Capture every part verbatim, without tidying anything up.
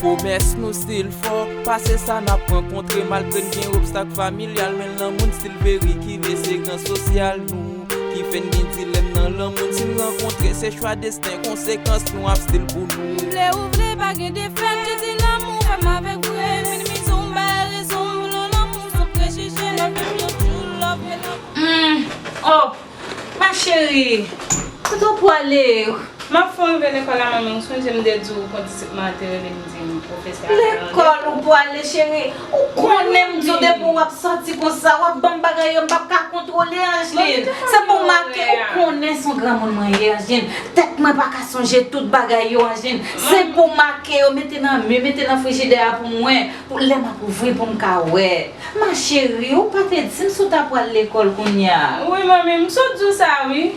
Pwomès nou still fò, pase sa n ap rankontre, malgre n gen obstak familyal, men lanmou n still veri ki le se gran sosyal nou ki fè n gen dilèm nan lanmou n si n rankontre, se chwa desten, konsekans nou ap still pou nou. Vle ou vle, pa gen defèt, jodi lanmou fè m avèk vre, minimize w, m bay rezon, m vle lanmou san prejije, love m yon true love, men lanmou. Hmm, oh, ma chérie, kote w pwale? M ap fè yon rive lekòl la, manmi, ou sonje m te di w kondisyonman an te rele m di m pwofesè a. Lekòl ou pwale, cheri? Ou konnen m di w depi w ap sòti konsa, w ap ban m bagay yo, m p ap ka kontwole, Angeline. Se pou make, ou konnen se yon granmoun mwen ye, Angeline. Tèt mwen pa ka sonje tout bagay yo, Angeline. Se pou make yo, mete nan mi, mete nan frijidè a pou mwen, pou lè m ap ouvri pou m ka wè. Ma chérie, ou pa te di m si w ta pwal lekòl kounye a. Wi, manmi, m sot di w sa, wi.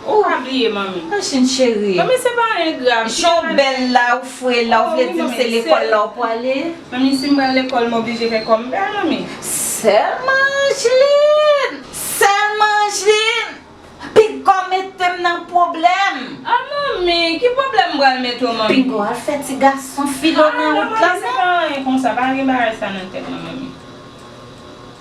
Ou ka bliye, manmi. Angeline cheri. Manmi, se pa anyen grav. Jan w bèl la, ou fre la, ou vle di m se lekòl la ou pwale? Manmi, si m pral lekòl, m oblije fè kò m bèl, manmi. Sèlman Angeline! Sèlman Angeline! Piga w mete m nan pwoblèm! Ah, manmi, ki pwoblèm m pral mete w, manmi? Piga w al fè ti gason filo nan wout la, non? Ah, non, manmi, se pa anyen konsa. Pa gen bagay sa nan tèt mwen, manmi.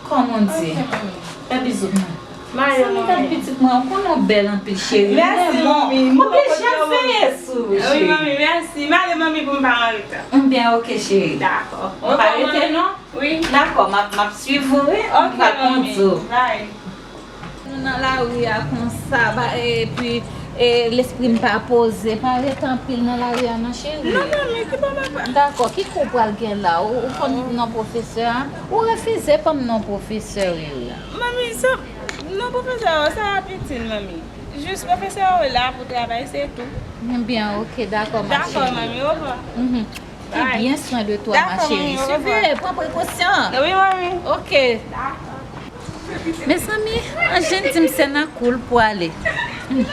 Kòman w di? Ok, manmi. Fè bizou pou mwen. Mare, manmi. Gad pitit mwen, ou konnen w bèl anpil, cheri. Mèsi, manmi. M oblije ap veye sou ou, cheri. Wi, manmi, mèsi. Mare, manmi, pou m pa an reta. Byen, ok, cheri. Dakò. Pa rete, non? Wi. Dakò, m ap, m ap swiv ou, wi. Ok, manmi. Bye. Nou nan lari a konsa, ba, epi, e, lespri m pa poze. Pa rete anpil nan lari a non, cheri. Non, manmi, ki pwoblèm pa. Dakò, ki kou w pral gen la? Ou, ou konn non pwofesè a? Ou refize ban m non pwofesè w yo. Manmi, sa, non pwofesè a, sa a pitin, manmi. Jis pwofesè a la pou travay, se tou. Byen, ok, dakò, ma chérie. Dakò, manmi, orevwa. Mhm. Pran byen swen de twa, ma chérie. Dakò, manmi, orevwa. Siveye, pran prekosyon. Wi, manmi. Ok. Dakò. Mezanmi, Angeline di m se nan kou l pwale. Hmm.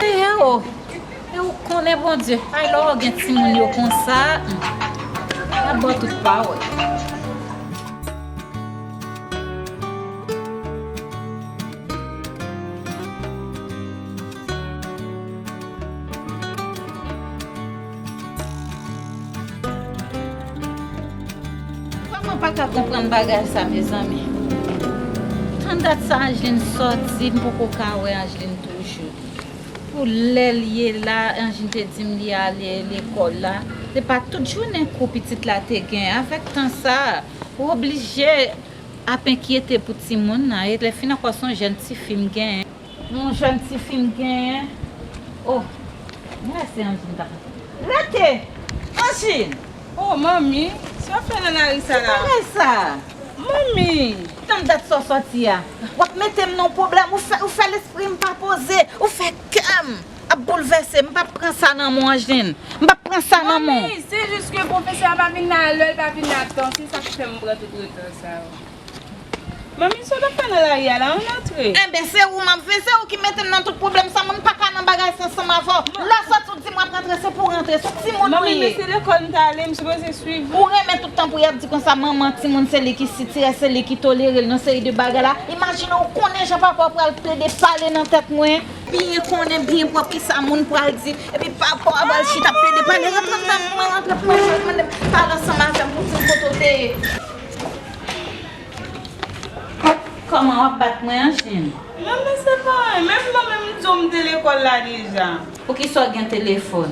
E o, e ou konnen Bondye, ay lè w gen timoun yo konsa, hmm, y ap ba w tout pawòl. Vrèman pa ka konprann bagay sa, mezanmi. Tann dat sa Angeline sòti, m poko ka wè Angeline toujou. Pou lè l ye la, Angeline te di m li ale lekòl la. Se pa tout jounen kou pitit la te gen. Avèk tan sa, ou oblije ap enkyete pou timoun nan. E lè fin ankò, se yon jèn tifi m genyen. Yon jèn tifi m genyen. Oh, mèsi Anjin ta. Rete! Anjin! Oh, manmi, sa w ap fè nan lari sa la? Ki bagay sa? Manmi! Tann dat sa w sòti a. W ap mete m nan pwoblèm, ou fè, ou fè lespri m pa poze, ou fè kè m ap boulvèse, m p ap pran sa nan men w Anjin. M p ap pran sa nan men w. Manmi, se jis ke pwofesè a pa vin la lè l pa vin la tan, se sa ki fè m pran tout retan sa yo. Manmi, sa w t ap fè nan lari a la? Ann antre. Enben, se ou m ap veye, se ou ki mete m nan tout pwoblèm sa, mwen m pa ka nan bagay sa ansanm avè w. Lè w sòti, w di m w ap rantre, se pou w rantre, se yon timoun ou ye. Manmi, men se lekòl m t ale, m sipoze swiv. Ou renmen tout tan pou y ap di konsa, manman timoun se li ki sitirè, se li ki tolere l nan seri de bagay la. Imajine w konnen jan papa w pral plede pale nan tèt mwen. Byen konnen, byen pwòp kisa moun pral di. Epi papa w ap al chita ap plede pale. Rantre anndan, mwen rantre pou mwen, mwen mande m pale ansanm avè m pou di m kote w te ye. Kòman w ap bat mwen, Anjin? Manmi, se pa anyen. Menm mwen menm, m di w m te lekòl la deja. Poukisa w gen telefòn?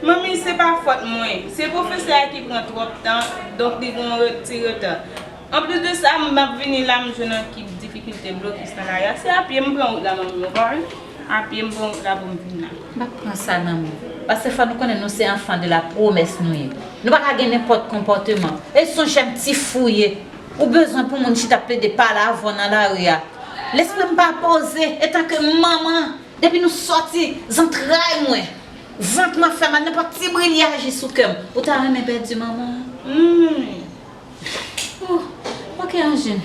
Manmi, se pa fòt mwen. Se pwofesè a ki pran twòp tan, donk li gen yon re-, ti reta. Anplis de sa, m ap vini la, m jwenn yon kip difikilte blokis nan lari a. Se a pye m pran wout la, manmi, ou pa wè? A pye m pran wout la pou m vin la. M p ap pran sa nan men w. Paske fò nou konnen nou se enfant de la promesse nou ye. Nou pa ka gen nenpòt konpòteman. E se yon jèn ti fi w ye. Ou bezwen pou moun chita ap plede pale avè w nan lari a. Lespri m pa poze, etanke manman, depi nou sòti, zantray mwen, vant mwen fè mal, nenpòt ti bri li aji sou kè m. Ou ta renmen pèdi manman w? Hmm. Oh, ok, Anjin.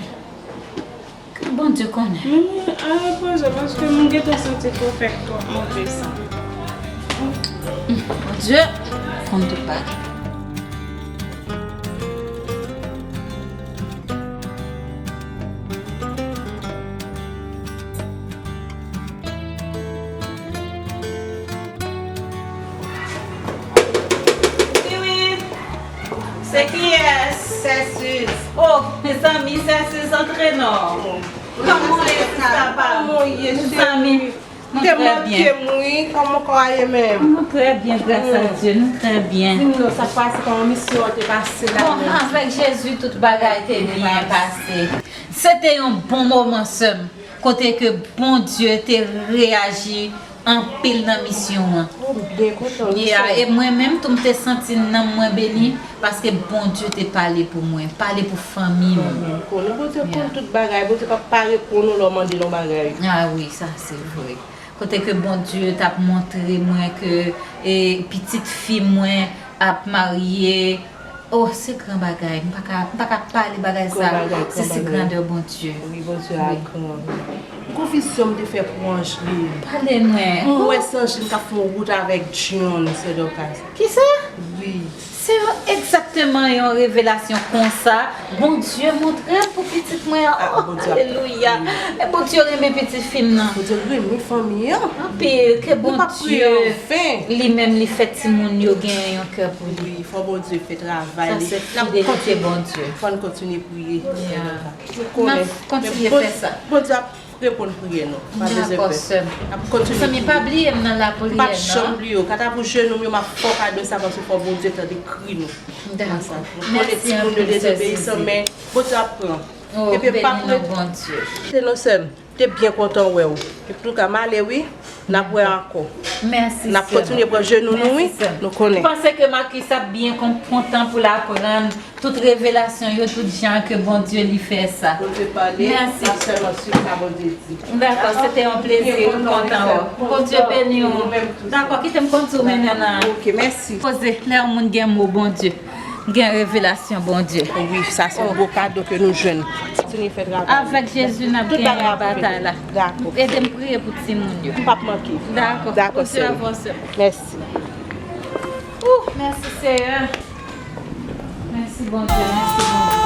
Ke Bondye konnen. Manmi, al repoze w, paske m gentan santi ke w fè twòp move san. Bondye konn tout bagay. Wi, wi. Se kiyès? Sè Siz. Oh, mezanmi, Sè Siz, antre non. Kòman w ye, sista pa m? Kòman w ye, cheri? Mezanmi, nou trè byen. Te manke m, wi. Kòman kò a ye menm? Nou trè byen, gras a Dye, nou trè byen. Di m non, sa k pase, kòman misyon an te pase la menm? Bon, avèk Jezi, tout bagay te byen pase. Se te yon bon moman, sè m, kote ke Bondye te reyaji anpil nan misyon an. Oh, m byen kontan wi, sè m. Yeah, e mwen menm tou, m te santi nanm mwen beni, paske Bondye te pale pou mwen, pale pou fanmi m. Fanmi m, konnen Bondye konn tout bagay, Bondye p ap pa reponn ou lè w mande l yon bagay. Ah wi, sa se vre. Kote ke Bondye t ap montre mwen ke, e, pitit fi mwen ap marye. Oh, se gran bagay. M pa ka, m pa ka pale bagay sa. Gran bagay, gran bagay. Se, se grandè Bondye. Wi, Bondye a gran. Wi. Yon konfizyon m te fè pou Angeline. Pale mwen. M wè se Angeline k ap fè yon wout avèk John, sè Dorcas. Kisa? Wi. Se egzakteman yon revelasyon konsa Bondye montre m pou pitit mwen an. Ah, oh, Bondye ap alelouya. Wi. E Bondye renmen pitit fi m nan. Bondye renmen fanmi an. Anpil, ke Bondye li menm li fè timoun yo gen yon kè pou li. Wi, fò Bondye fè travay li. Sa se fidelite Bondye. Fò n kontinye priye. Yeah. Nou konnen. N ap kontinye fè sa. Bondye ap reponn priyè nou. Pa bezwen pè. Dakò, sè m. N ap kontinye priye. Zanmi, pa bliye m nan lapriyè, non. M p ap janm bliye w. Kanta pou jenou m yo, m ap fè w kado sa paske fò Bondye tande kri nou. Dakò. Nou konnen timoun yo dezobeyisan, men Bondye ap pran. Oh, beni non Bondye. Se non, sè m. Te byen kontan wè w. Antouka, m ale wi. N ap wè ankò. Mèsi, sè m. N ap kontinye pran jenou nou, wi. Mèsi, sè m. Nou konnen. M panse ke Marcus ap byen kon-, kontan pou l aprann tout revelasyon yo, tout jan ke Bondye li fè sa. Bondye pale, n ap sèlman swiv sa Bondye di. Dakò, se te yon plezi, m kontan wè w. Bondye beni w. Dakò, kite m kondui w mennen nan. Ok, mèsi. Koze, lè yon moun gen mo Bondye, gen revelasyon Bondye. Wi, sa se yon gwo kado ke nou jwenn. Kontinye fè travay. Avèk Jezi, n ap genyen batay la. Dakò. Ede m priye pou timoun yo. M p ap manke. Dakò. Dakò, sè m. Bondye avè w, sè m. Mèsi. Ooh, mèsi, Seyè. Mèsi, Bondye. Mèsi, Bondye.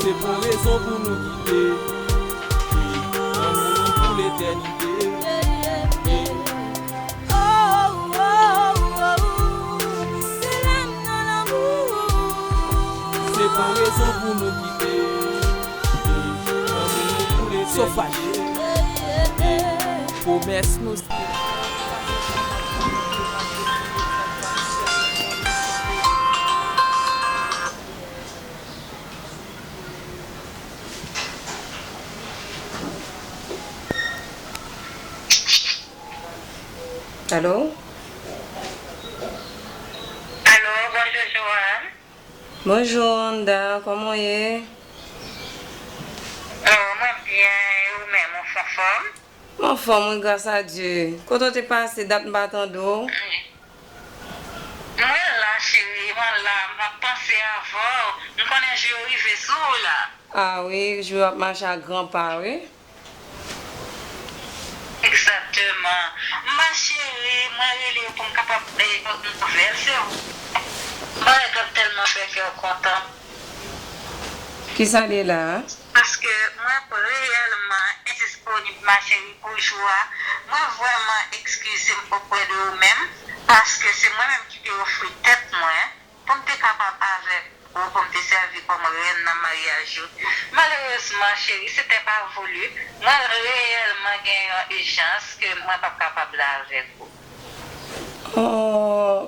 Se pou rezon pou nou kite. Lanmou nou pou letènite. Se pa rezon pou nou kite. Lanmou nou pou letènite. Sofaj. Pwomès nou se. Alo? Alo, bonjou, Joanne. Bonjou, Wanda. Kòman w ye? Oh, mwen byen. E ou menm, ou anfòm? Mwen anfòm, wi, gras a Dye. Kote w te pase? Dat m pa tande w. Mwen la, cheri, mwen la. M ap panse avè w. M konnen jou yo rive sou ou la. Ah wi, jou yo ap mache a gran pa, wi. Egzakteman. Ma cheri, mwen rele w pou m kapab bay ou nouvèl, se vre. Bagay k ap tèlman fè kè w kontan. Kisa l ye la a? Paske mwen ap reyèlman endisponib, ma cheri, pou jou a. Mwen vrèman eskize m oprè de ou menm, paske se mwen menm ki te ofri tèt mwen pou m te kapab avèk ou, pou m te sèvi kòm rèn nan maryaj ou. Malerezman, cheri, se tè pa voulu, mwen reyèlman gen yon ijans ke mwen p ap kapab la avèk ou. Oh,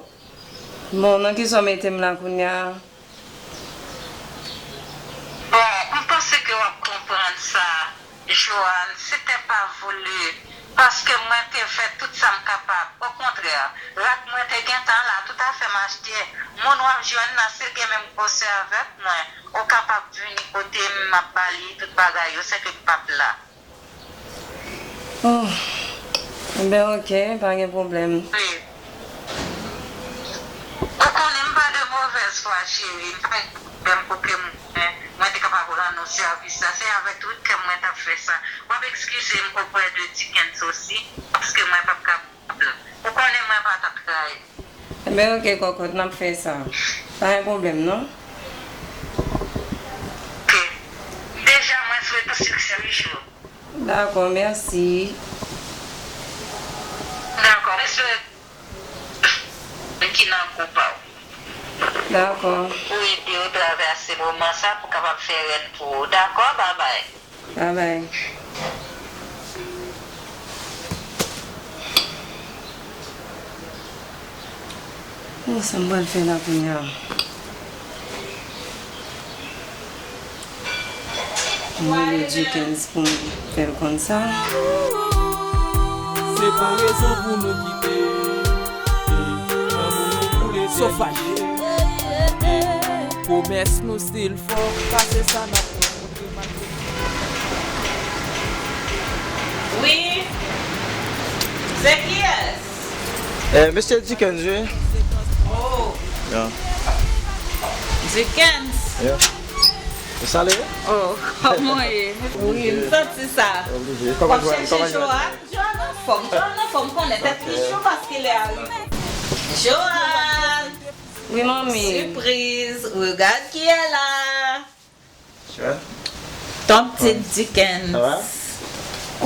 bon, nan kisa w mete m la kounye a? Bon, m panse ke w ap konprann sa. Joanne, se tè pa voulu, paske mwen te fè tout sa m kapab. Okontrè, rat mwen te gentan la, toutafè m achte. Moun w ap jwenn nan, si l gen menm gwosè avèk mwen, ou kapab vini kote m, m ap ba li tout bagay yo, sèke m p ap la. Oh, enben, ok, pa gen pwoblèm. Wi. Ou konnen m pa de movèz fwa, cheri. M pa gen pwoblèm pou ke mwen, mwen te kapab rann ou sèvis la. Se avèk tout kè m mwen t ap fè sa. W ap eskize m oprè de Dickens osi, paske mwen p ap kapab la. Ou konnen mwen pa t ap trayi. Enben, ok, kòkòt, n ap fè sa. Pa gen pwoblèm, non? Ok. Deja, mwen swete w siksè, wi, cheri. Dakò, mèsi. Dakò, mwen swete. ki nan gwoup an. Dakò. Pou ede w travèse moman sa pou kapab fè rèn pou ou. Dakò, babay. Babay. Bon, sa m pral fè la kounye a? Mwen rele Dickens pou m fè l konn sa. Se pa rezon pou nou kite. Lanmou nou koule. Sofaj. Pwomès nou still fò. Pase sa n ap. Wi. Se kiyès? Eh, Mesye Dickens, wi. Oh. Yeah. Dickens. Yeah. Ou sale? Oh, kòman w ye? Wi, m santi sa. Oblije. Kòman w ap chèche Johan? Johan anfòm, Johan anfòm, konnen tèt li cho paske lè a rive. Johan! Wi, manmi. Surprise! Regarde qui est là! Ton petit Dickens. Sa va?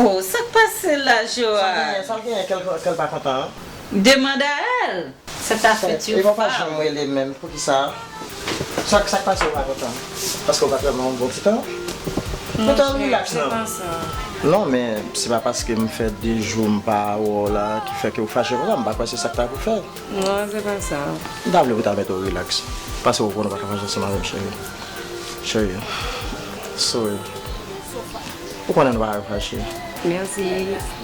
Oh, sa k pase la, Johan? Sa l genyen, sa l genyen, kè l, kè l pa kontan, an? Demande à elle. C'est ta future femme. E bon, pa janm rele menm, poukisa? Sa, sa k pase, ou pa kontan? Paske ou pa t wè m nan yon bon ti tan? Non, cheri, se pa sa. Non, men se pa paske m fè de jou m pa wè w la ki fè ke ou fache konsa, m pa kwè se sa k ta pou fè. Non, se pa sa. M ta vle pou ta mete w rilaks. Paske ou konnen ou pa ka fache ansanm avè m, cheri. Cheri, sorry. Ou konnen nou pa ka fache. Mèsi.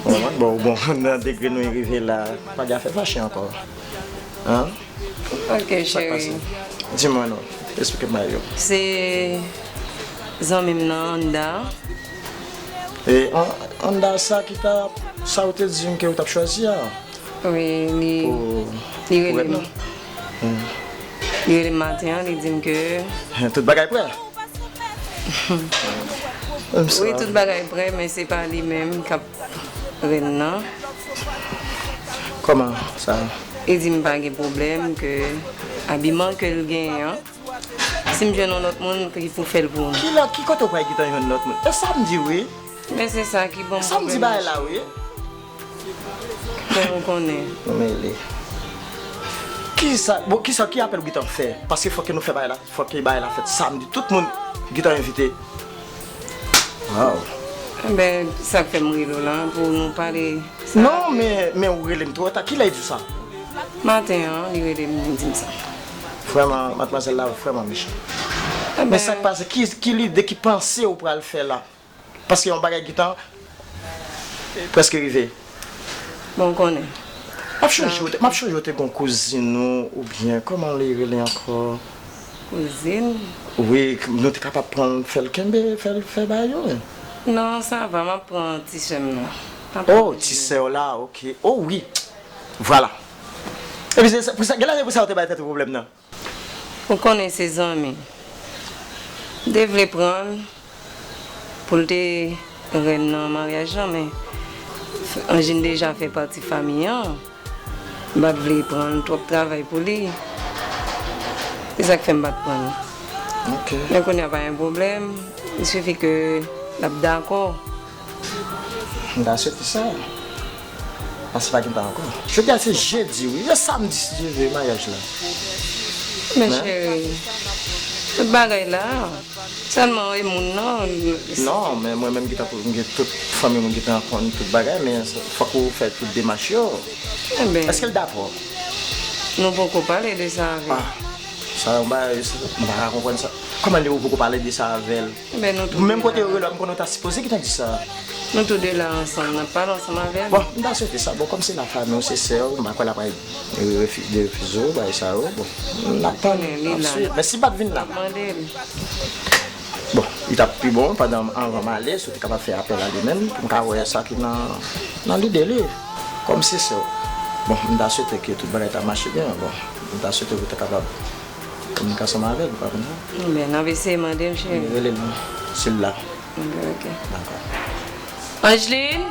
Ou konprann? Bon, bon, nan degre nou rive la, pa gen afè fache ankò. Hein? Ok, cheri. Sa k pase? Di mwen non. Eksplike m bagay yo. Se zanmi m nan, Anda. E An-, Anda sa ki ta, sa ou te di m ke ou t ap chwazi a? Wi, li, li rele m. Li rele m maten an, li di m ke tout bagay prè? Wi, tout bagay prè, men se pa li menm k ap rèn nan. Kòman sa? Li di m pa gen pwoblèm, ke abiman ke l genyen an, si m jwenn yon lòt moun ki pou fè l pou m. Ki lòt, ki kote w pral gentan jwenn lòt moun? E sa m di wi. Men se sa ki ban m pwoblèm. Sa m di bagay la wi. Bon, ou konnen. Nou mele. Kisa, bon, kisa, ki apèl ou gentan fè? Paske fòk ke nou fè bagay la, fòk ke bagay la fèt samdi. Tout moun gentan envite. Waw. Enben, sa k fè m rele w la, pou nou pale sa. Non, men, men ou rele m twò ta. Kilè li di w sa? Maten an, li rele m, li di m sa. Vrèman, madmwazèl la vrèman mechan. Men sa k pase, ki, ki lide, ki panse ou pral fè la? Paske yon bagay gentan prèske rive. Bon, ou konnen. M ap chonje ou te, m ap chonje ou te gon kouzin ou, oubyen, kòman li rele ankò? Kouzin? Wi, nou te kapab pran l, fè l kenbe, fè l fè bagay yo, wi. Non, sa va, m ap pran ti sè m nan. M ap pran ti sè m nan. Oh, ti sè w la, ok. Oh, wi. Vwala. Epi se, se pou sa, genlè se pou sa ou te bay tèt ou pwoblèm nan. Ou konnen se zanmi. M te vle pran l pou l te rèn nan maryaj lan, men Angeline deja fè pati fanmi an. M pa t vle pran l, twòp travay pou li. Se sa k fè m pa t pran l. Ok. Men kounye a pa gen pwoblèm. Il suffit ke l ap dakò. M ta swete sa. Paske pa gen tan ankò. Jodi a se jedi, wi. Se samdi, si Dye vle, maryaj la. Men cheri, tout bagay la, sèlman e moun nan. Non, men mwen menm gentan pou m gen tout fanmi m gentan konn tout bagay, men fòk ou fè tout demach yo. Enben. Èske l dakò? Nou poko pale de sa avè l. Ah, sa yon bagay, m pa ka konprann sa. Kòman li ou poko pale de sa avè l? Menm kote yo rele w, m konnen w ta sipoze gentan di sa. Nou tou de la ansanm, n ap pale ansanm avè l. Bon, m ta swete sa. Bon, kòm se lafanmi w, se sè w, m pa kwè l ap refi-, refi-, refize w, bagay sa yo. Bon, n ap tann, n ap swiv. Men si l pa t vin la. Bon, li t ap pi bon pandan anvan m ale, si w te kapab fè apèl a li menm, pou m ka wè sa ki nan, nan lide li. Kòm se sè w. Bon, m ta swete ke tout bagay ta mache byen. Bon, m ta swete pou w ta kapab kominike ansanm avè l, ou pa konn sa? Enben, n ap eseye mande l, cheri. Rele l non, si l la. Enben, ok. Dakò. Angeline?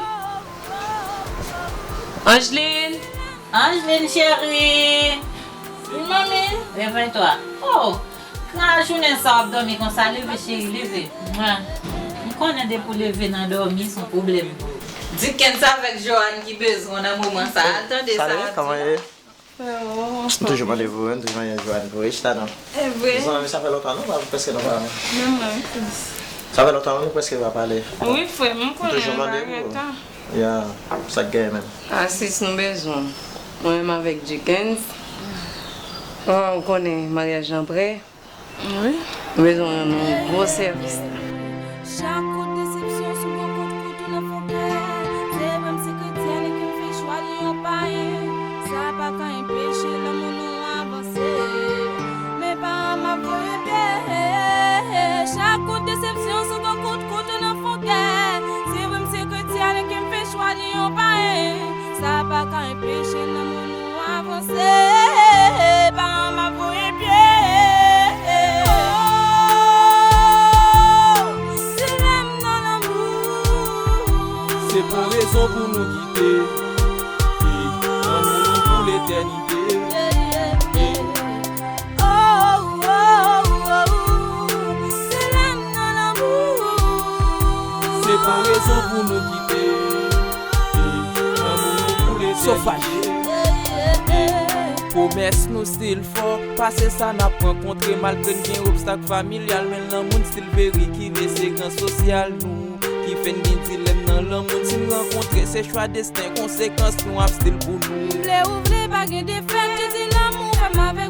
Angeline? Angeline, cheri! Wi, manmi? Réveille-toi. Oh! Nan jounen sa w ap dòmi konsa, leve, cheri, leve. Mwen, m konnen depi w leve nan dòmi, se yon pwoblèm pou ou. Dickens avèk Johan ki bezwen w nan moman sa. Al tande sa w ap di la. M toujou mande pou ou, m toujou mande Joanne pou ou, chita non. E vre? Zanmi, sa fè lontan nou pa, prèske nou pa. Menm mwen, wi, Fritz. Sa fè lontan nou prèske pa pale. Wi, frè m, m konnen toujou mande bagay pou ou. Ya, sa k genyen menm? Asis nou bezwen. Mwen menm avèk Dickens. Oh, ou konnen maryaj lan prè. Wi. Bezwen rann yon gwo sèvis. Chak kout desepsyon sou gwo kout kouto nan fon kè. Se vre m se kretyèn e ke m fè chwa li yon payen. Sa pa ka enpeche lanmou nou avanse. Men paran m ap voye pye. Chak kout desepsyon sou gwo kout kouto nan fon kè. Se vre m se kretyèn e ke m fè chwa li yon payen. Sa pa ka enpeche lanmou nou avanse. Paran m ap voye pye. Oh, dilèm nan lanmou. Se pa rezon pou nou kite. Ey, lanmou nou pou letènite. Ey. Oh, oh, oh, oh. Dilèm nan lanmou. Se pa rezon pou nou kite. Ey, lanmou nou pou letènite. Sofaj. Ey, pwomès nou still fò. Pase sa n ap rankontre, malgre n gen obstak familyal, men lanmou n still very kile, se gran sosyal nou ki fè n gen dilèm nan lanmou n. Si n rankontre, se chwa desten, konsekans nou ap still pou nou. M vle ou vle, pa gen defèt, ki di lanmou fè m avè